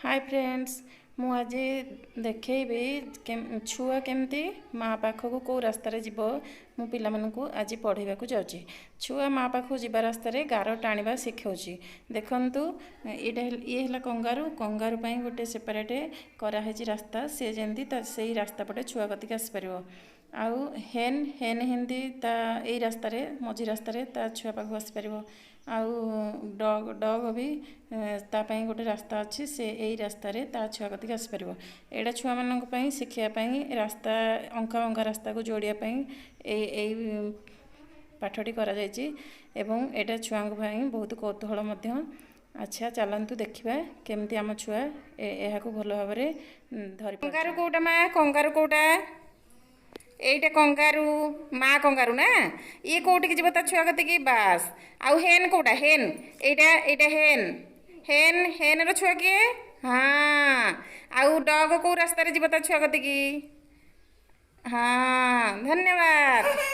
ହାଏ friends, ମୁଁ ଆଜି ଦେଖେଇବି ଛୁଆ କେମିତି ମା' ପାଖକୁ କେଉଁ ରାସ୍ତାରେ ଯିବ। ମୁଁ ପିଲାମାନଙ୍କୁ ଆଜି ପଢ଼େଇବାକୁ ଯାଉଛି। ଛୁଆ ମା' ପାଖକୁ ଯିବା ରାସ୍ତାରେ ଗାର ଟାଣିବା ଶିଖାଉଛି। ଦେଖନ୍ତୁ, ଏଇଟା ଇଏ ହେଲା କଙ୍ଗାରୁ। କଙ୍ଗାରୁ ପାଇଁ ଗୋଟେ ସେପାରେଟ୍ କରାହେଇଛି ରାସ୍ତା, ସେ ଯେମିତି ତା ସେଇ ରାସ୍ତା ପଟେ ଛୁଆ କତିକି ଆସିପାରିବ। ଆଉ ହେନ୍ ହେନ୍ ହେମିତି ତା ଏଇ ରାସ୍ତାରେ, ମଝି ରାସ୍ତାରେ ତା ଛୁଆ ପାଖକୁ ଆସିପାରିବ। ଆଉ ଡଗ୍ ଡଗ୍ ବି ତା ପାଇଁ ଗୋଟେ ରାସ୍ତା ଅଛି, ସେ ଏଇ ରାସ୍ତାରେ ତା ଛୁଆ କତିକି ଆସିପାରିବ। ଏଇଟା ଛୁଆମାନଙ୍କ ପାଇଁ ଶିଖିବା ପାଇଁ, ରାସ୍ତା ଅଙ୍କା ବଙ୍କା ରାସ୍ତାକୁ ଯୋଡ଼ିବା ପାଇଁ ଏଇ ଏଇ ପାଠଟି କରାଯାଇଛି ଏବଂ ଏଇଟା ଛୁଆଙ୍କ ପାଇଁ ବହୁତ କୌତୁହଳ ମଧ୍ୟ। ଆଚ୍ଛା, ଚାଲନ୍ତୁ ଦେଖିବା କେମିତି ଆମ ଛୁଆ ଏହାକୁ ଭଲ ଭାବରେ ଧରି। କଙ୍ଗାରୁ କେଉଁଟା ମା? କଙ୍ଗାରୁ କେଉଁଟା? ଏଇଟା କଙ୍ଗାରୁ, ମା କଙ୍ଗାରୁ ନା? ଇଏ କୋଉଠିକି ଯିବ? ତା ଛୁଆ କତିକି, ବାସ୍। ଆଉ ହେନ୍ କୋଉଟା? ହେନ୍ ଏଇଟା, ଏଇଟା ହେନ୍। ହେନ୍ ହେନ୍ର ଛୁଆ କିଏ? ହଁ। ଆଉ ଡଗ୍ କୋଉ ରାସ୍ତାରେ ଯିବ ତା ଛୁଆ କତିକି? ହଁ, ଧନ୍ୟବାଦ।